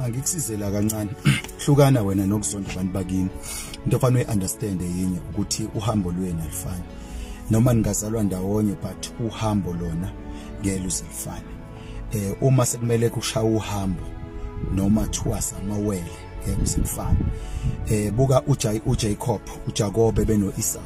Angikusizela kancane. Hlukana wena nokuzonda abantu bakini. Into ofanele uyi-understand yinye ukuthi uhambo lwenu alufani. Noma ningazalwa ndawonye, but uhambo lona ngeke luze lufane. Uma sekumele kushaye uhambo noma thiwa samawele, ngeke kuze kufane. Buka uJacob, uJakobe beno-Esau.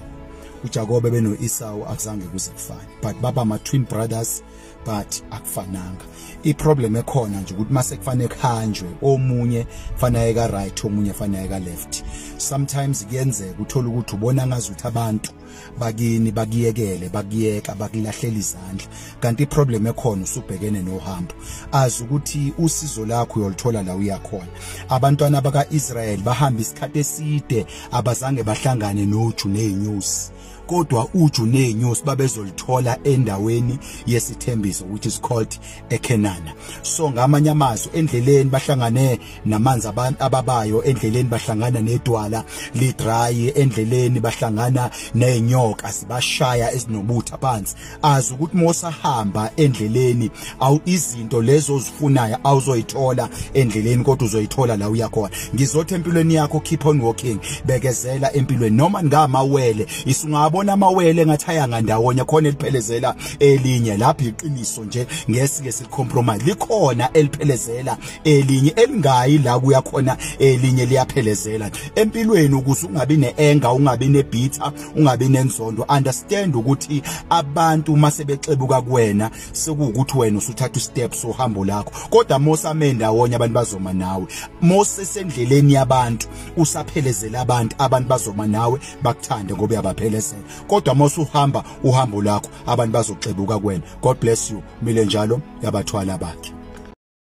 uJakobe beno-Esau akuzange kuze kufane, but baba ama twin brothers, but akufananga. I-problem ekhona nje ukuthi mase kufanele kuhanjwe, omunye kufanele ka right, omunye kufanele ka left. Sometimes kuyenzeka uthola ukuthi ubona ngazuthi abantu bakini bakuyekele, bakuyeka, bakulahlela izandla, kanti i-problem ekhona usubhekene nohambo. Azi ukuthi usizo lakho uyolithola la uyakhona. Abantwana baka-Israel bahamba isikhathi eside, abazange bahlangane noju nezinyosi, kodwa uju nezinyosi babezolithola endaweni yesithembiso, which is called eKenana. So ngamanye amazwi, endleleni bahlangane namanzi ababayo, endleleni bahlangana nedwala li-dry, endleleni bahlangana nezinyoka zibashaya ezinobutha phansi. Azi ukuthi mosahamba endleleni, awu, izinto lezo ozifunayo awuzoyithola endleleni, kodwa uzoyithola la uyakhona. Ngizothi empilweni yakho, keep on walking, bekezela empilweni. Noma ngamawele, isungabona amawele ngathi aya ngandawonye, khona eliphelezela elinye lapho. Iqiniso nje ngesike silicompromise, likhona eliphelezela elinye elingayi la kuya khona, elinye liyaphelezela empilweni. Ukuze ungabi neanger, ungabi nebitter, ungabi nenzondo, understand ukuthi abantu mase bexebuka kuwena, sekuwukuthi wena usuthatha ustep sohambo lakho. Kodwa mosame ndawonye, abantu bazoma nawe. Mose sendleleni yabantu, usaphelezela abantu, abantu bazoma nawe, bakuthande ngoba uyabaphelezela. Kodwa mose uhamba uhambo lakho, abantu bazoxebuka kuwena. God bless you. Mile njalo yabathwala bakhe.